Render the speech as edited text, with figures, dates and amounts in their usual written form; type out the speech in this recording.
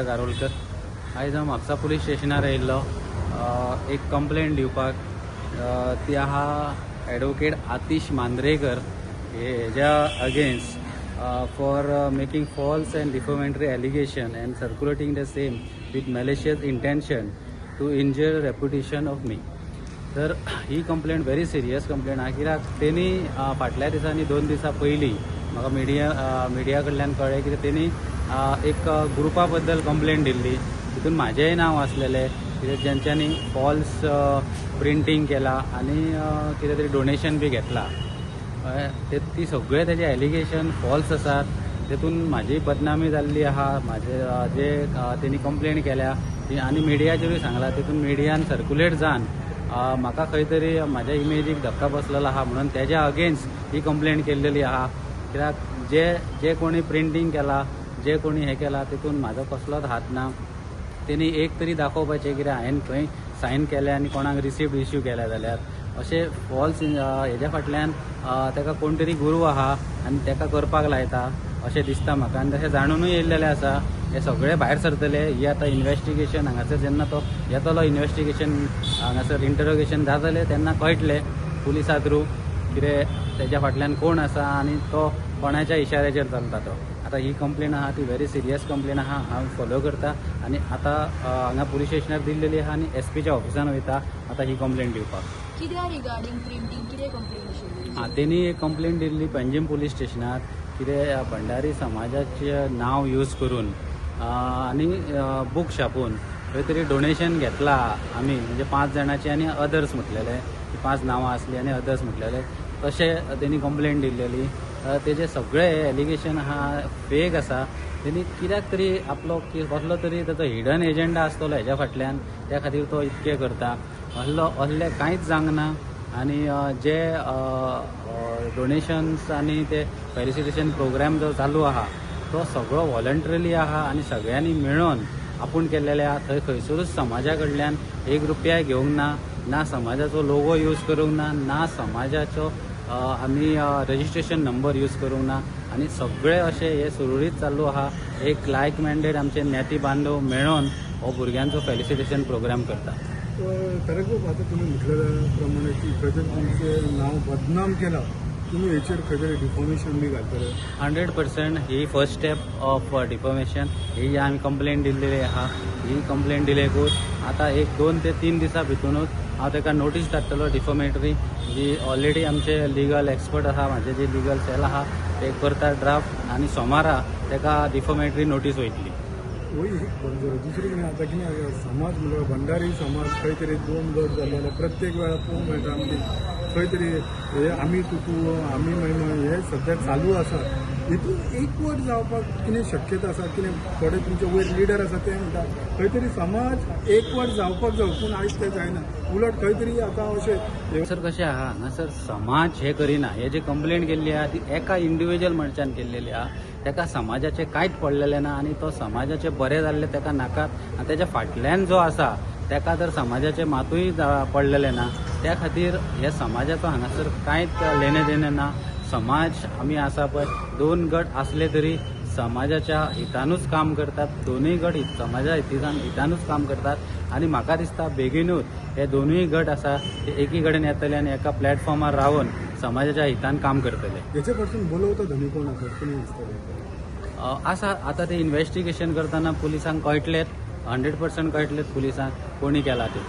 पाठक आरोलकर. आयज हांव म्हापसा पुलीस स्टेशनार आयिल्लो एक कंप्लेन दिवपाक. ती आहा एडवोकेट आतिश मांद्रेकर हेज्या against for making false and defamatory allegation and circulating the same with malicious intention to injure reputation of me. तर ही कंप्लेंट व्हेरी सिरियस कंप्लेंट आहा, कित्याक तेणी फाटल्या दिसांनी, 2 दिसां पयलीं म्हाका मिडिया कडल्यान कळ्ळें कितें, तेणी एक ग्रुपा बद्दल कंप्लेंट दिल्ली. तितून म्हाजेंय नांव आसलेलें, कित्याक जेंच्यांनी फॉल्स प्रिंटींग केलां आनी कितें तरी डोनेशन बी घेतलां. कळ्ळें? ते ती सगळे तेजे एलिगेशन फॉल्स आसात. तेतून म्हाजी बदनामी जाल्ली आहा. म्हाजे जे तेणी कंप्लेन केल्या ती आनी मिडियाचेरूय सांगलां, तितून मिडियान सर्कुलेट जावन म्हाका खंय तरी म्हाज्या इमेजीक धक्का बसलेलो आहा, म्हणून तेज्या अगेन्स्ट ही कंप्लेन केल्लेली आहा. कित्याक जे जे कोणी प्रिंटींग केलां, जे कोणी हें केलां, तितून म्हाजो कसलोच हात ना. तेणी एक तरी दाखोवपाचें कितें हांवें खंय सायन केलें आनी कोणाक रिसिप्ट इश्यू केल्या जाल्यार. अशें फॉल्स हेज्या फाटल्यान ताका कोण तरी गुरू आहा आनी ताका करपाक लायता अशें दिसता म्हाका. आनी तशें जाणुनूय येयल्लेलें आसा. हे सगळे भायर सरतले. ही आतां इन्वेस्टिगेशन हांगासर जेन्ना तो येतलो, इन्वेस्टिगेशन हांगासर इंटरोगेशन जातलें, तेन्ना कळटलें पुलिसा थ्रू कितें तेज्या फाटल्यान कोण आसा आनी तो कोणाच्या इशाऱ्याचेर चलता तो. आतां ही कंप्लेन आहा ती व्हेरी सिरियस कंप्लेन आहा. हांव फॉलो करता आनी आतां हांगा पुलीस स्टेशनार दिल्लेली आहा आनी एसपीच्या ऑफिसान वयता आतां ही कंप्लेन दिवपाक. कित्या रिगार्डींग प्रिंटींग, कितें कंप्लेन आशिल्ली? आं, तेणी एक कंप्लेन दिल्ली पंजीम पुलीस स्टेशनार, कितें भंडारी समाजाचें नांव यूज करून आनी बूक छापून खंय तरी डोनेशन घेतलां आमी, म्हणजे पांच जाणांचे आनी अदर्स म्हटलेले. ती पांच नांवां आसली आनी अदर्स म्हटलेले, तशें तेणी कंप्लेन दिल्लेली. तेजे सगळे एलिगेशन आहा फेक आसा. तेणी कित्याक तरी आपलो कसलो तरी ताचो हिडन एजेंडा आसतलो हेज्या फाटल्यान, त्या खातीर तो इतकें करता. असलो असलें कांयच जावंक ना. आनी जे डोनेशन्स आनी ते फेलिसिटेशन प्रोग्राम जो चालू आहा तो सगळो वॉलंटरीली आहा आनी सगळ्यांनी मेळून आपूण केल्लेले आहा. थंय खंयसरूच समाजा कडल्यान एक रुपया घेवंक ना, ना समाजाचो लोगो यूज करूंक ना, ना समाजाचो आमी रजिस्ट्रेशन नंबर यूज करूंक ना. आनी सगळे अशें हे सुरळीत चालू आहा. एक लायक मायंडेड आमचे ज्ञाती बांधव मेळोन हो भुरग्यांचो फेलिसिटेशन प्रोग्राम करता. तारक बाब, आतां तुमी म्हटल्या प्रमाणे की खंय तरी तुमचें नांव बदनाम केलां, तुमी हेचेर खंय तरी डिफॉमेशन बी घालतले? 100%. ही फर्स्ट स्टेप ऑफ डिफॉमेशन. ही आमी कंप्लेन दिल्लेली आहा. ही कंप्लेन दिलेकूच आतां एक 2 ते 3 दिसां भितुनूच हांव ताका नोटीस धाडटलो डिफॉमेटरी, जी ऑलरेडी आमचे लिगल एक्सपर्ट आहा, म्हाजे जे लिगल सेल आहा, ते करता ड्राफ्ट आनी सोमारा ताका डिफॉमेटरी नोटीस वयतली. वय, एक बरें. दुसरें कितें, आतां कितें आसा, समाज म्हणल्यार भंडारी समाज खंय तरी दोन गट जाल्ले जाल्यार प्रत्येक वेळार पळोवंक मेळटा आमकां, खंय तरी हे आमी तुतू, आमी महिमा हे सद्या चालू आसा. हितून एकवट जावपाक कितें शक्यता आसा? कितें थोडे तुमचे वयर लिडर आसा, ते म्हणटा खंय तरी समाज एकवट जावपाक जाय, पूण आयज तें जायना. उलट खंय तरी आतां अशें सर, कशें आहा, हांगासर समाज हे करिना. हे जे कंप्लेन केल्ली आहा ती एका इंडिविज्युअल मनशान केल्लेली आहा. ताका समाजाचें कांयच पडलेलें ना आनी तो समाजाचें बरें जाल्लें ताका नाकात आनी तेच्या फाटल्यान जो आसा ताका तर समाजाचें मातूय पडलेलें ना. त्या खातीर हे समाजाचो हांगासर कांयच लेणें देणें ना. समाज आमी आसा पळय, दोन गट आसले तरी समाजाच्या हितानूच काम करतात. दोनूय गट समाजा हितानूच काम करतात आनी म्हाका दिसता बेगीनूच हे दोनूय गट आसा ते एकी कडेन येतले आनी एका प्लॅटफॉर्मार रावन समाजाच्या हितान काम करतले. हेचे कडसून बोलवता धनी कोण आसा, कोणी आसतले? आसा, आतां ते इन्वेस्टिगेशन करतना पुलिसांक कळटलेत, 100% कळटलेत पुलिसांक कोणी केला ते.